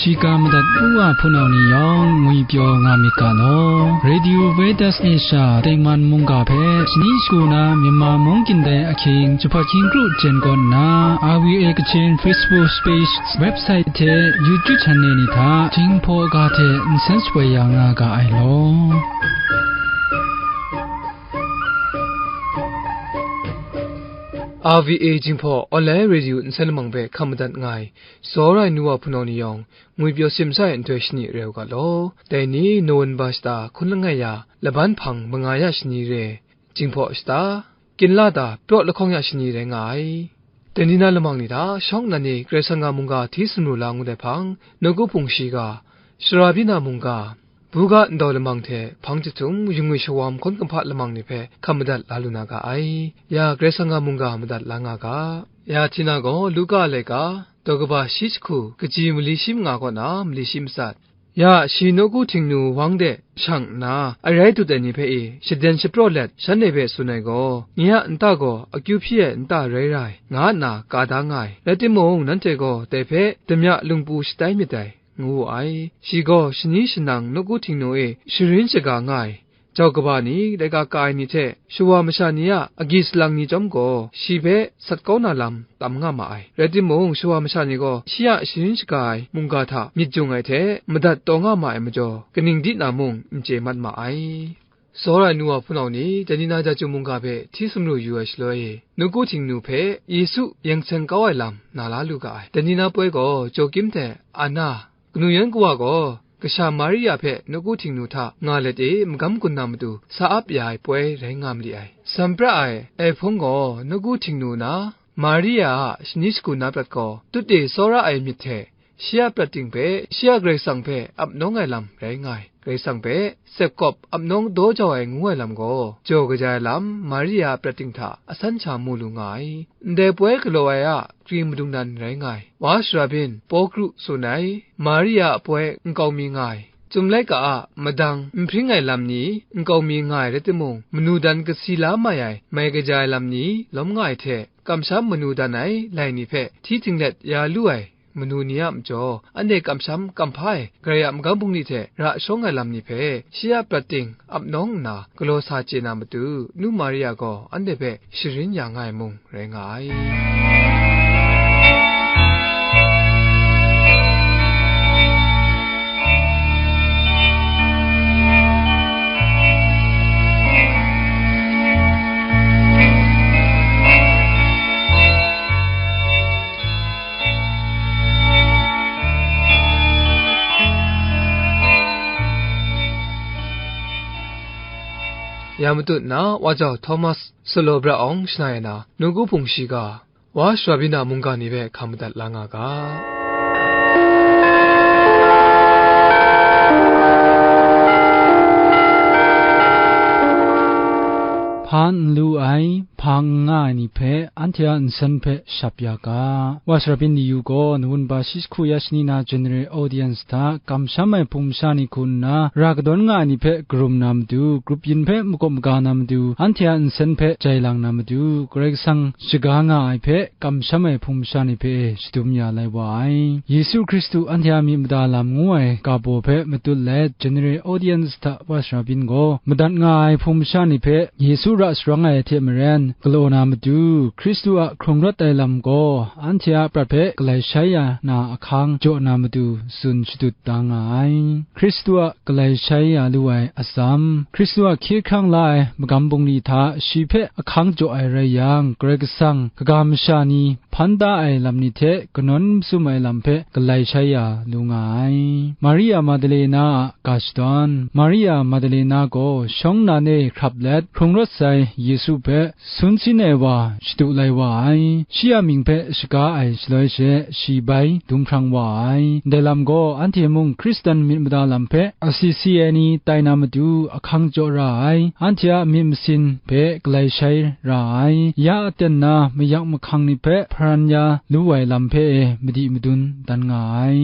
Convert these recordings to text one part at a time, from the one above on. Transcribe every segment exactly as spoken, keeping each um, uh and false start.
Shiga madat u wa hpunau ni yawng ngwi pyaw nga myit ga law. Radio Veritas Asia Taiman mungga hpe shani shagu na Myanmar mung kyin dai ahkying jahpawt hkying kru jen kawn nna, R V A Kachin Facebook page, website hte YouTube channel ni hta Jinghpaw ga hte nsen shapoi ya nga ga ai law. R V A Jinghpaw Online Radio nsen lamang hpe hkam madat nga ai, tsawra ai nu wa hpunau ni yawng, ngwi pyaw simsa ai nhtoi shani rai u ga law. Dai ni Nowemba shata hkun langai ya, laban hpang manga ya shani re, Jinghpaw shata, Kinlata pyaw lahkawng ya shani rai nga ai. Dai ni na lamang ni hta shawng nnan ni Karai Kasang a mungga hti sumru la ngut ai hpang, nawku hpung shiga, shara byin a mungga, buga ndau lamang hte hpang chyahtum, yu ngwi shawam hkawn kumhpa lamang ni hpe hkam madat la lu na ga ai. Ya Karai Kasang a mungga madat la nga ga. Ya Htina gaw Luka a laika, daw kaba shi jahku, kaji mali shi manga kaw na mali shi matsat. Ya shi nawku Htingnu wang de shang nna, arai dut ai ni hpe e shaden shapraw let, shanhte hpe tsun ai gaw, nye a nta gaw akyu hpyi ai nta rai ra ai, nga nna ka da nga ai. Rai timung, nanhte gaw dai hpe damya lungpu shatai myit dai, ngu wu ai. Shi gaw shani shanang nawku Htingnu e sharin shaga nga ai. Jau kaba ni, laika ka ai ni hte shawa masha ni a agyi salang ni chyawm gaw, shi hpe sat kau na lam tam nga ma ai. Rai timung, shawa masha ni gaw shi a sharin shaga ai mungga hta myit jung ai hte madat taw nga ma ai majaw, kaning di na mung n chye mat ma ai. Tsawra ai nu wa hpunau ni, dai ni na Jahtum mungga hpe hti sumru yu ai shaloi, nawku Htingnu hpe Yesu yeng seng kau ai lam na la lu ga ai. Dai ni na poi gaw, Jokim hte Anna, kanu yan kawa gaw, kasha Maria hpe nawku Htingnu hta nga let e magam gun na matu sa ap ya ai poi rai nga ma li ai. Sam pra ai, ai hpung gaw, nawku Htingnu na Maria a shani shagu na prat gaw, tut e tsawra ai myit hte, shi a prat ting hpe, shi a Karai Kasang hpe ap nawng ai lam rai nga ai. Karai Kasang hpe tsep kawp ap nawng daw jau ai ngu ai lam gaw, jaw kaja ai lam Maria a prat ting hta asan sha mu lu nga ai. Ndai poi galaw ai a kring madung nan rai nga ai. Wa shara byin, Pawkru tsun ai, Maria a poi nkau mi nga ai. Chyum laika a madang n hpring ai lam ni nkau mi nga ai rai timung, manu dan kasi la mai ai, mai kaja ai lam ni lawm nga ai hte, kamsham manu dan ai lai ni hpe hti ting let ya lu ai manu ni a majaw, anhte kamsham kamhpa ai Karai a magam bungli hte ra shawng ai lam ni hpe shi a prat ting ap nawng nna galaw sa chye na matu, nu Maria gaw anhte hpe sharin ya nga ai mung rai nga ai. Ya matut na, wa jau Thomas Solo bra awng shana ai na, nawku hpung shiga, wa shara byin a mungga ni hpe hkam madat la nga ga. Hpa n lu ai, hpa n nga ai ni hpe, anhte a nsen hpe shap ya ga. Wa shara byin ni yu gaw, Nowemba shi jahku ya shani na General Audience hta, kamsham ai hpung masha ni hku nna, ra kadawn nga ai ni hpe karum na matu, grup yin hpe makawp maga na matu, anhte a nsen hpe jai lang na matu, Karai Kasang shaga nga ai hpe, kamsham ai hpung masha ni hpe shadum ya lai wa ai. Yesu Hkristu anhte a myit mada lam ngu ai ga baw hpe matut let, General Audience hta wa shara byin gaw, madat nga ai hpung masha ni hpe Yesu ra sharang ai hte maren galaw na matu, Hkristu a hkrung rawt ai lam gaw anhte a prat hpe galai shai ya na ahkang jaw na matu tsun shadut da nga ai. Hkristu a galai shai ya lu ai atsam, Hkristu a hkye hkrang la ai magam bungli hta shi hpe ahkang jaw ai rai yang, Karai Kasang kaga masha ni hpan da ai lam ni hte kanawn masum ai lam hpe galai shai ya lu nga ai. Maria Magdalena a ga shadawn. Maria Magdalena gaw shawng nnan e hkrap let, hkrung rawt sai Yesu hpe sun sin ai wa shadu lai wa ai. Shi a mying hpe shaga ai shaloi she, shi bai dum hprang wa ai. Ndai lam gaw, anhte mung Hkristan myit mada lam hpe asi si ai ni tai na matu ahkang jaw ra ai, anhte a myit masin hpe galai shai ra ai, ya aten na mayak mahkang ni hpe hparan ya lu ai lam hpe e madi madun dan nga ai.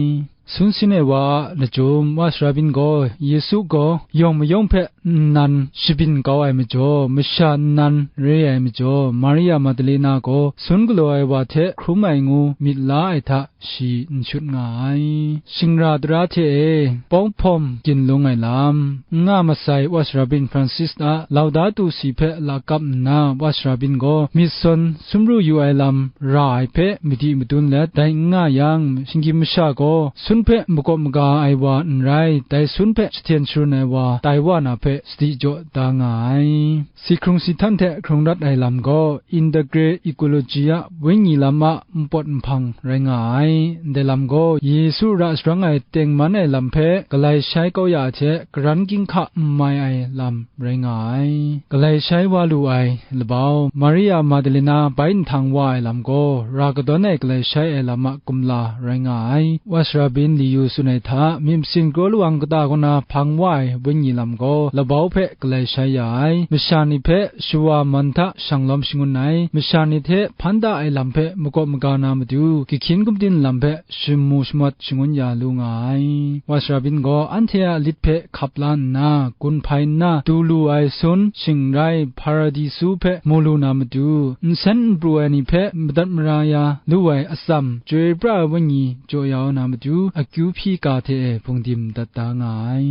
Sun sin ai wa a lachyum, wa shara byin gaw, Yesu gaw yawng mayawng hpe nnan shabyin kau ai majaw, masha nnan re ai majaw, Maria Magdalena gaw sun galaw ai wa hte hkrum ai ngu myit la ai hta shi n shut nga ai. Shingra tara hte e, pawng hpawm ginlung ai lam, n nga masai Wa Sara Byin Francis a Laudato Si hpe lakap nna, Wa Sara Byin gaw myit sawn sumru yu ai lam ra ai hpe madi madun let, dai n nga yang, shinggyim masha gaw sun hpe makawp maga ai wa n rai, dai sun hpe shahten sharun ai wa tai wa na hpe sadi jaw da nga ai. Si hkrung si htan hte hkrung rat ai lam gaw Integral Ecology a Wenyi lam a npawt nhpang rai nga ai. Ndai lam gaw Yesu ra sharang ai tengman ai lam hpe galai shai kau ya hte, karan ginhka n mai ai lam rai nga ai. Galai shai wa lu ai labau, Maria Magdalena bai nhtang wa ai lam gaw, ra kadawn ai galai shai ai lam a kumla rai nga ai. Wa Sara Byin Liyu tsun ai hta, myit masin kraw lawang kata kaw na hpang wa ai Wenyi lam gaw, labau hpe galai shai ya ai. Masha ni hpe shawa man hta shanglawm shangun ai, masha ni hte hpan da ai lam hpe makawp maga na matu, gahkyin gumdin lam hpe shamu shamawt shangun ya lu nga ai. Wa Sara Byin gaw anhte a lit hpe hkap la nna, gun hpai nna, du lu ai sun, shingrai, Hparadisu hpe mu lu na matu, nsen n pru ai ni hpe madat mara ya lu ai atsam, chyoi pra ai Wenyi jaw ya na matu, akyu hpyi ga hte e hpungdim dat da nga ai.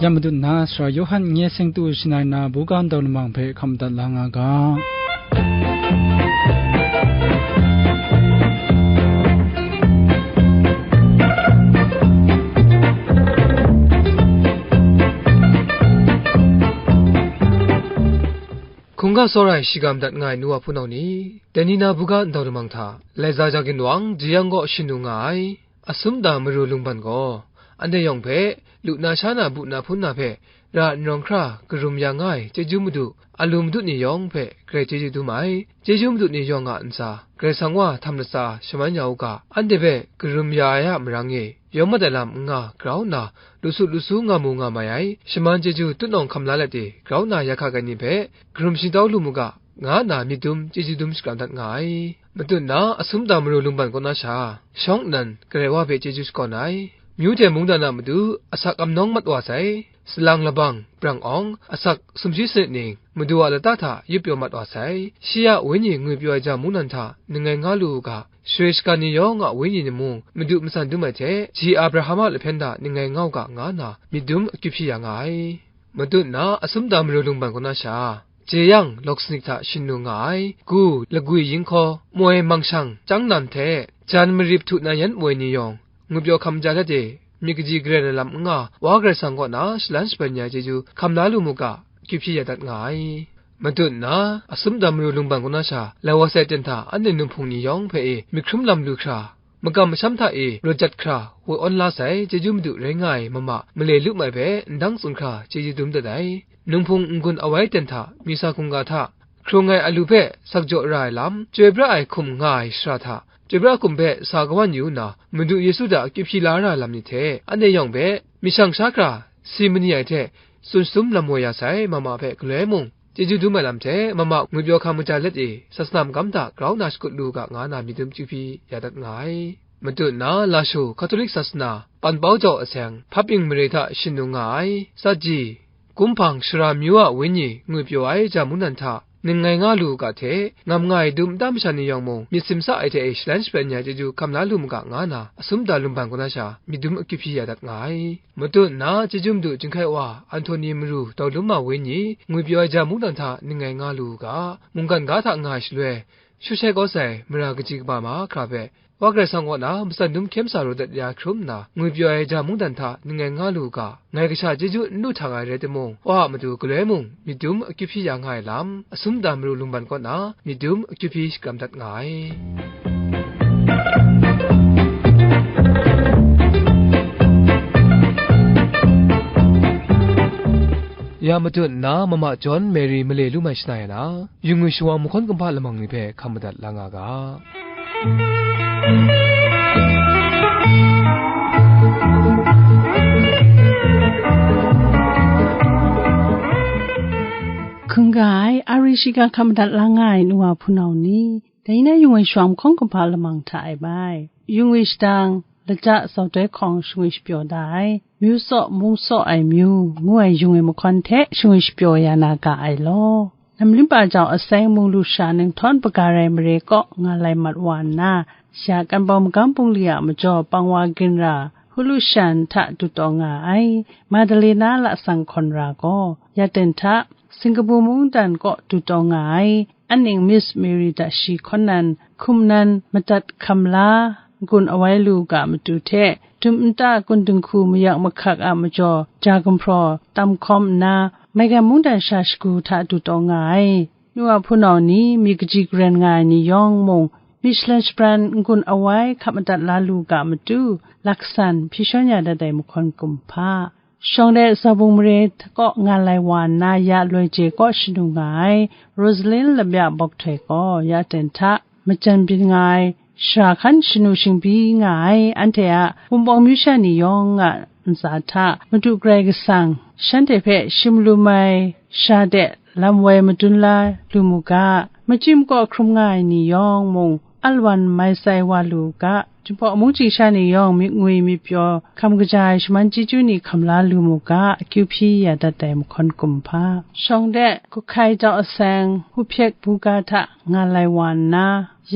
Ya matut nna, Sara Yawhan nye seng tu shangai na buga ndau lamang hpe hkam dat la nga ga. Hkungga tsawra ai shiga madat nga ai nu wa hpunau ni, dai ni na buga ndau lamang hta, laiza ja ginwang, jeyang kaw shin nu nga ai, asum da maru lungban gaw, anhte yawng hpe, lu na sha na, bu na hpun na hpe, ra n rawng hkra, karum ya nga ai, chyeju madu, a lu madut ni yawng hpe, grai chyeju dum ai, chyeju madu ni yawng a ntsa, Karai Kasang wa htam latsa shaman ya u ga, anhte hpe karum ya ai a marang e, yawng mat ai lam n nga, grau nna, lu su lu su nga mu nga mai ai, shaman chyeju tutnawng hkam la let e, grau nna ya hka ai ni hpe, karum shingtau lu mu ga, nga nna myit dum chyeju dum shakram dat nga ai. Matut nna, asum da maru lungban kaw na sha, shawng nnan, Karai wa hpe chyeju shakawn ai. Myu hte mungdan a matu, asak amnawng mat wa sai, salang labang, brang awng, asak sumshi sanit ning, Madu a lata hta yup pyaw mat wa sai. Shi a Wenyi ngwi pyaw ai ja mungdan hta, ninggai nga lu u ga, share shagan ni yawng a wenyi ni mung, Madu matsan dum ai hte, ji Abraham a lahpyen hta ninggai nga u ga, nga nna, myit dum akyu hpyi ya nga ai. Matut nna, asum da maru lungban kaw na sha, jeyang lawk sanik hta shin nu nga ai, gu, lagwi yinghkaw, moi mangshang, chyang nam hte, jan marip htu na yan moi ni yawng, ngwi pyaw hkam ja let e, myit kaji garen ai lam n nga, Wa Karai Kasang kaw na shalan shaban ya ai chyeju hkam la lu mu ga, akyu hpyi ya dat nga ai. Matut nna, asum da maru lungban kaw na sha, lai wa sai ten hta anhte numhpung ni yawng hpe e myit hkrum lam lu hkra, makam masham hta e rawt jat hkra, woi awn la sai, chyeju madu rai nga ai mama, male lu mai hpe ndang tsun hkra, chyeju dum dat ai. Numhpung n-gun awai ten hta, myi sa hkungga hta, hkrung ai alu hpe sakjaw ra ai lam, chyoi pra ai hkum nga ai shara hta, chyoi pra hkum hpe sa kawan yu nna, Madu Yesu hta akyu hpyi la ra ai lam ni hte, anhte yawng hpe myit shang sha hkra, si mani ai hte, tsun shatum lam woi ya sai, mama hpe galoi mung, chyeju dum ai lam hte, mama ngwi pyaw hkam kaja let e, sasana magam hta grau nna shakut lu u ga, nga nna myit dum akyu hpyi ya dat nga ai. Matut nna, Lashu Hkatolik sasana, Panpau Jau Aseng, Hpapying mare hta shin nu nga ai, Satji, Kumhpang Shara myu a wenyi ngwi pyaw ai ja mungdan hta, ninggai nga lu u ga hte, ngam nga ai dum nta masha ni yawng mung, myit simsa ai hte e shalan shapen ya ai chyeju hkam la lu mu ga, nga nna, asum da lungban kaw na sha, myit dum akyu hpyi ya dat nga ai. Matut nna, chyeju madu Jinghkai Wa, Anhtoni maru Daulum a wenyi, ngwi pyaw ai ja mungdan hta, ninggai nga lu u ga, mungkan ga hta nga ai shaloi, shu shai kawt sai, mara kaji kaba ma hkra hpe, Wa Karai Kasang kaw na matsan dum hkyen sa rawt dat ya hkrum nna, ngwi pyaw ai ja mungdan hta ninggai nga lu u ga, ngai kasha chyeju n lu htang ai rai timung, Wa a matu galoi mung, myit dum akyu hpyi ya nga ai lam, asum da maru lungban kaw na, myit dum akyu hpyi shakram dat nga ai. Ya matut nna, mama John Mary male lu mai shana ya na, yu ngwi shawang mahkawn kumhpa lamang ni hpe hkam madat la nga ga. Hkungga ai, a ri shiga hkam madat la nga ai nu wa hpunau ni, dai na yu ngwi shawang mahkawn kumhpa lamang hta e bai. Yu ngwi shadang, lata zautoi hkawng shangwi shapyaw da ai, myu saw mung saw ai myu ngu ai yung ai mahkawn hte shangwi shapyaw ya na ga ai law. Namlimpa jau aseng mung lusha ninghtawn paga rai mare kaw nga lai mat wa nna, ya kan bau magam bungli a majaw pang wa ginra, hulu shan hta dut taw nga ai, Madalena lasang hkawn ra gaw, ya ten hta, Singkapu mungdan kaw dut taw nga ai, anning Miss Mary Dashi hkawn nan, hkum nan, madat hkam la, n-gun awai lu u ga matu hte, dum nta kun dinghku mayak mahkak a majaw, ja gumhpraw tam hkawm nna, maigan mungdan sha shagu hta dut taw nga ai. Nu a hpunau ni, myit kaji karen nga ai ni yawng mung, Michelin shapran n-gun awai hkap madat la lu ga matu, laksan hpyi shawn ya dat ai mahkawn kumhpa. Shawng de Zabung mare kaw nga lai wa nna ya loi je kaw shanu nga ai, Rosalind Labya Bawk Htoi gaw ya ten hta, majan byin nga ai, shara hkan shanu shingbyi nga ai, anhte a Wunpawng myu sha ni yawng a ntsa hta, Madu Karai Kasang, shanhte hpe shim lum ai sha de lam woi madun la lu mu ga, machyi makaw hkrum nga ai ni yawng mung, alwan mai sai wa lu u ga, Jinghpaw mungchying sha ni yawng myit ngwi myit pyaw hkam kaja ai shaman chyeju ni hkam la lu mu ga, akyu hpyi ya dat ai mahkawn kumhpa. Shawng de, Kuhkai jau aseng, Hupyek buga hta nga lai wa nna,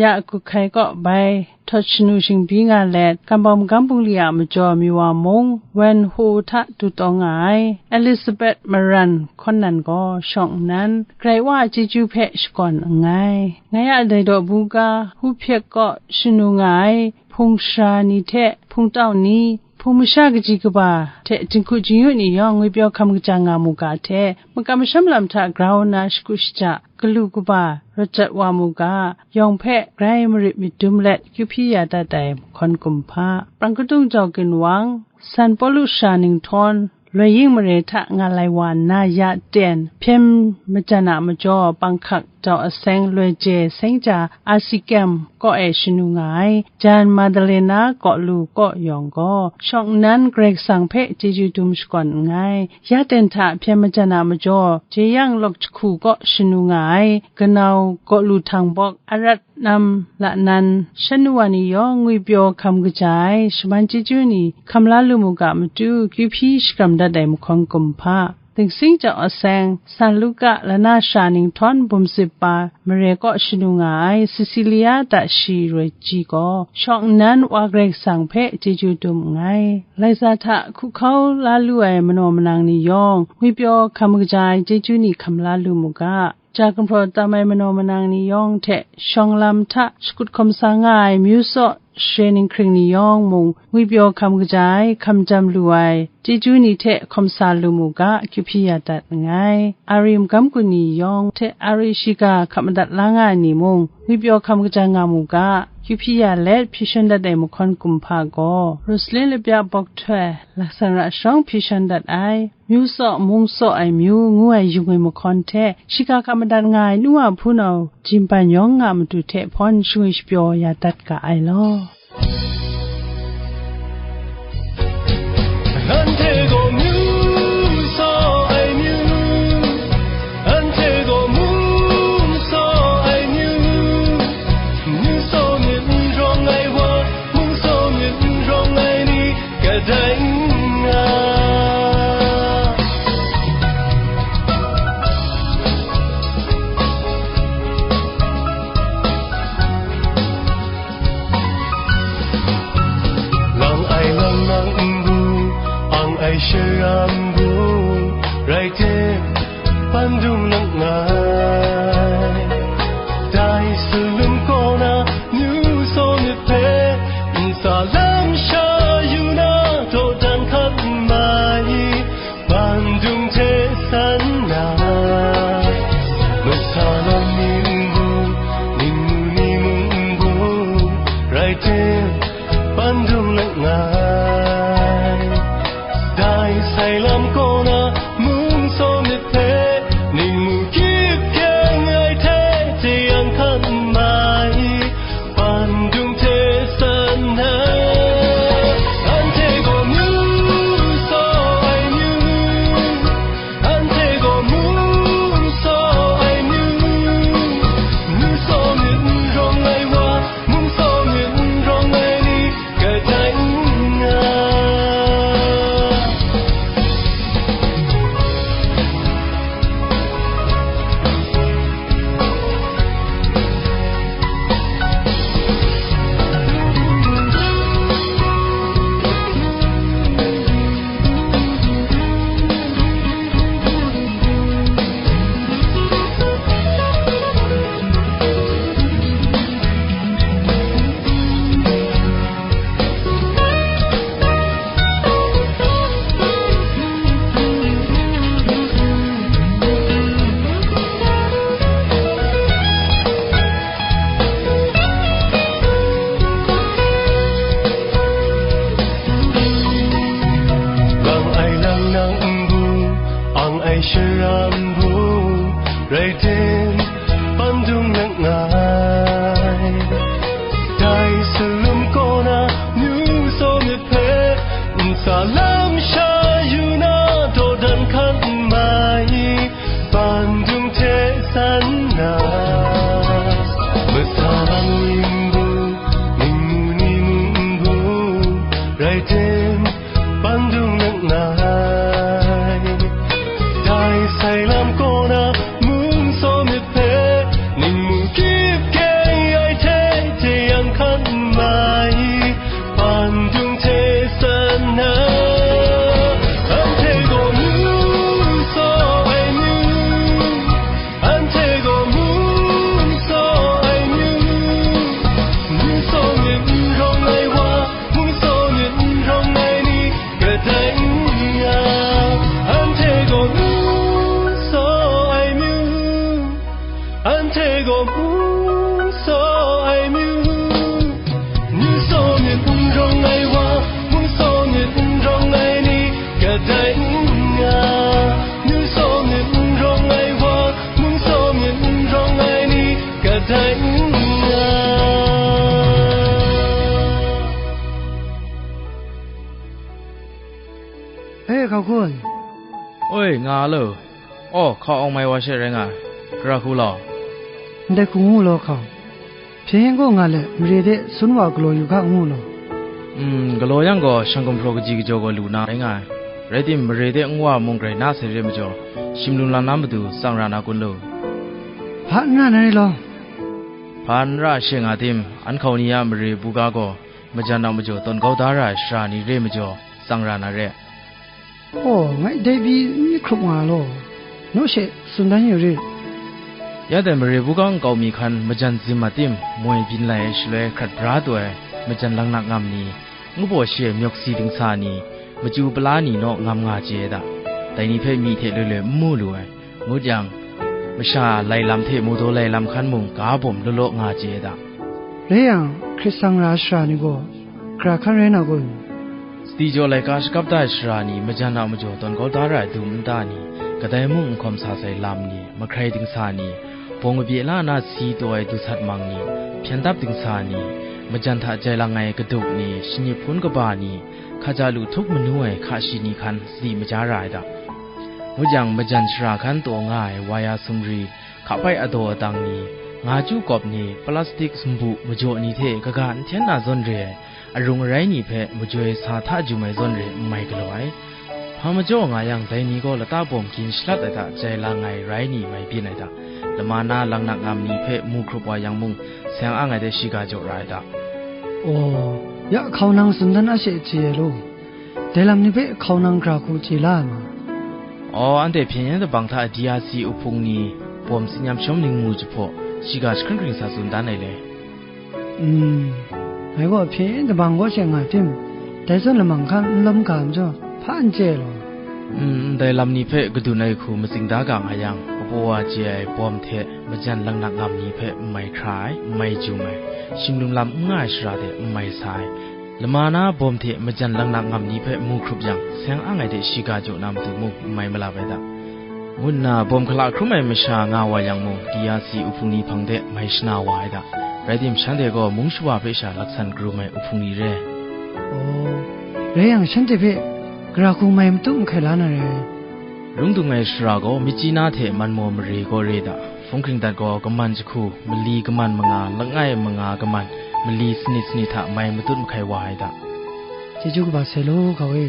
ya Kuhkai kaw bai htawt shanu shingbyi nga let, kan bau magam bungli a majaw Miwa mung, Wen Ho hta dut taw nga ai, Elizabeth Maran hkawn nan gaw shawng nnan, Karai Wa a chyeju hpe shakawn nngai. Ngai a dai daw buga, Hupyek kaw shanu nga ai, hpung shara ni hte hpung tau ni, hpung masha kaji kaba hte jinghku jingyu ni yawng ngwipyaw hkam kaja nga mu ga hte, makam masham lam hta grau nna shagu shaja, galu kaba rawt jat wa mu ga, yawng hpe grai marit myit dum let kyu hpyi ya dat ai mahkawn kumhpa. Prang kadung jau ginwang, San Pawlu sha ninghtawn, loi ying mare hta nga lai wa nna ya ten, hpyen majan a majaw panghkak jau aseng loi je seng ja asi kyem kaw e shanu nga ai, jan Madalena kaw lu kaw yawng gaw, shawng nnan Karai Kasang hpe chyeju dum shakawn nngai. Ya ten hta hpyen majan a majaw, jeyang lawk jahku kaw shanu nga ai, kanau gaw lu htang bawk, arat nam la nan, shan nu wa ni yawng ngwipyaw hkam kaja ai, shaman chyeju ni hkam la lu mu ga matu, kyu hpyi shakram dat ai mahkawn kumhpa. Dingsing jau aseng, San Luka lana sha ninghtawn bum sip pa mare kaw shanu nga ai Cecilia Dashi Roi Ji gaw, shawng nnan Wa Karai Kasang hpe chyeju dum nngai. Laiza hta hkuhkau la lu ai manaw manang ni yawng, ngwipyaw hkam kaja ai chyeju ni hkam la lu mu ga, ja gumhpraw tam ai manaw manang ni yawng hte shawng lam hta shakut hkawm sa nga ai myu saw share ninghkring ni yawng mung, ngwipyaw hkam kaja ai, hkam jam lu ai, chyeju ni hte hkawm sa lu mu ga, kyu hpyi ya dat nngai. Ari magam gun ni yawng hte ari shiga hkap madat la nga ai ni mung, ngwipyaw hkam kaja nga mu ga, kyu hpyi ya let hpyi shawn dat ai mahkawn kumhpa gaw, Rosalin Labya Bawk Htoi, laksan ra shawng hpyi shawn dat ai. Myu saw, mung saw ai myu ngu ai yung ai mahkawn hte, shiga hkap madat nga ai nu a hpunau, Jinghpan yawng nga matu hte hpawn shangwi shapyaw ya dat ga ai law. Anhte gaw myu saw ai myu, anhte gaw mung saw ai myu, myu saw myit n rawng ai wa, mung saw myit n rawng ai ni, kadai n nga. Lang ai lang lang n gu, ang ai shara n gu, rai tim, pandung lang ngai. Dai salum kaw na, nu saw myit hpe, ntsa lam sha yu na, dawdan hkat n mai, pandung hte san na, masa lam ni n gu, ningmu ni mung n gu, rai tim, pandung lang ngai. Dai sai lam kaw na, mung saw myit hpe, ningmu kyip kyeng ai hte, teyang hkan mai, pandung hte san na, anhte gaw myu saw ai myu, anhte gaw mung saw ai myu, myu saw myit n rawng ai wa, mung saw myit n rawng ai ni, kadai n Rai tim, pandung nang ngai. Dai salum kaw na, nu saw myit hpe, ntsa lam sha yu na, dawdan hkan n mai, pandung hte san na, masa lam ning bu, ning mu ni mung n bu, rai tim, pandung nang ngai. Dai sai lam kaw na, mung saw myit hpe, ning mu kip keng ai hte, teyang hkan mai, pandung hte san na. Anhte gaw nu saw ai nu, anhte gaw mung saw ai nu, nu saw myit n rawng ai wa, mung saw myit n rawng ai ni, kadai n nga, anhte gaw mung saw ai myu, anhte gaw mung saw ai myu, nu saw myit n rawng ai wa, mung saw myit n rawng ai ni, kadai n nga, nu saw myit n rawng ai wa, mung saw myit n rawng ai ni, kadai n nga. E, hkau hkun. Oi, nga lo. Aw, hkau awng mai wa she rai nga ai. Gara hku law. Ndai hku ngu law hkau. Hpyen yen gaw nga let, mare de sun wa galaw yu ga ngu law. Mm, galaw yang gaw, shang gumhpraw kaji kajaw gaw lu na rai nga ai. Rai tim, mare de nwa mung grai na sai re majaw, shim lum lam na matu tsang ra na kun lu? Hpa n ra na re law. Hpa n ra she nga tim, an hkau ni a mare buga gaw, majan a majaw tawn kau da ra ai sara ni re majaw, tsang ra na re. Aw, ngai dai pyi n myit hkrup nga law, naw she tsun dan yu rit. Ya dai mare buga nkau mi hkan majan zim a tim, moi byin lai ai shaloi hkrat bra taw ai majan langnak ngam ni, ngu baw shi ai myawk si dingsa ni, machyu pala ni naw ngam nga chye ai da. Dai ni hpe myi hte loi loi n mu lu ai. Ngut yang, masha lai lam hte mawdaw lai lam hkan mung ga bawm law law nga chye ai da. Rai yang, hkrit sang ra ai sara ni gaw, gara hkan rai na kun? Sadi jaw laika shakap da ai sara ni, majan a majaw tawn kau da ra ai dum nta ni, kadai mung n hkawm sa sai lam ni, mahkrai dingsa ni, bawng kabye la na si taw ai du sat mang ni, hpyen dap dingsa ni, majan hta jai lang ai kaduk ni, shanip hpun kaba ni, hkaja lu htup manu ai hka shi ni hkan sadi maja ra ai da. Ngut yang, majan shara hkan taw nga ai waya sumri, hkapai adaw adang ni, nga chyu kawp ni, plastik sumbu majaw ni hte kaga n hten na zawn re ai, arung arai ni hpe majoi sa hta jum ai zawn re n mai galaw ai. Hpa majaw nga yang, dai ni gaw lata bawm gin shalat ai hta jai lang ai rai ni mai byin ai hta, lama na langnak ngam ni hpe mu hkrup wa yang mung, seng ang ai de shiga jaw ra ai hta. Aw, ya hkau nang tsun dan a she chye ai law. Dai lam ni hpe hkau nang gara hku chye la ai ma? Aw, anhte hpyen yen dabang hta D R C uhpung ni bawm tsin yam shawm ning mu jahpaw, shiga jahkring hkring sa tsun dan ai le. Mm, ngai gaw hpyen yen dabang kaw she nga tim, dai zawn lamang hkan n lawm ga majaw, hpa n chye ai law. Mm, ndai lam ni hpe kadun ai hku matsing da ga nga yang, kapaw wa chye ai bawm hte majan langnak ngam ni hpe n mai hkra ai, n mai jum ai, shim lum lam n nga ai shara de n mai sa ai, lama na bawm hte majan langnak ngam ni hpe mu hkrup yang, seng ang ai de shiga jaw na matu mung n mai malap ai da. Ngu nna bawm hkala hkrum ai masha nga wa yang mung, D R C uhpung ni hpang de mai shana wa ai da. Rai tim, shanhte gaw mung shawa hpe sha laksan karum ai uhpung ni re. Aw, rai yang, shanhte hpe gara hku mai matut mahkai la na re. Lung dung ai shara gaw, myitkyina hte manmaw mare gaw re da. Hpung hkringdat gaw, kaman jahku, mali kaman manga, langai manga kaman, mali sanit sanit hta mai matut mahkai wa ai da. Chyeju kaba sai law, hkau e.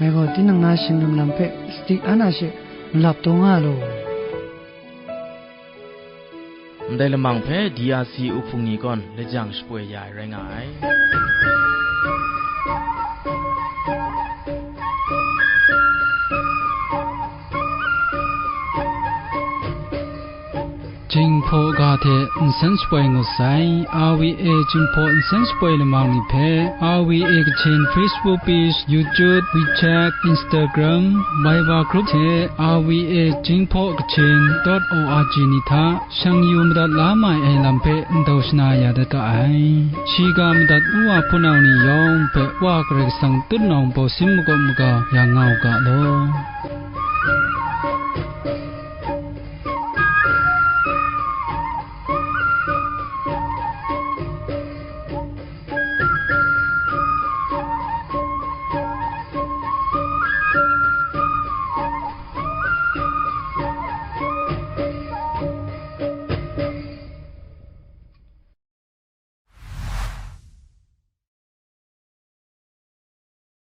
Ngai gaw tinang na shing lam lam hpe sadi an a she malap taw nga law. Ndai lamang hpe D R C uhpung ni gawn lajang shapoi ya ai rai nga ai. Jinghpaw ga hte nsen shapoi ngut sai. R V A Jinghpaw nsen shapoi lamang ni hpe R V A Kachin Facebook page, YouTube, WeChat, Instagram, Viber group hte R V A Jinghpaw Kachin dot O R G ni hta shang yu madat la mai ai lam hpe ndau shana ya dat ga ai. Shiga madat ngu wa hpunau ni yawng hpe Wa Karai Kasang tutnawng bawsin makawp maga ya nga u ga law.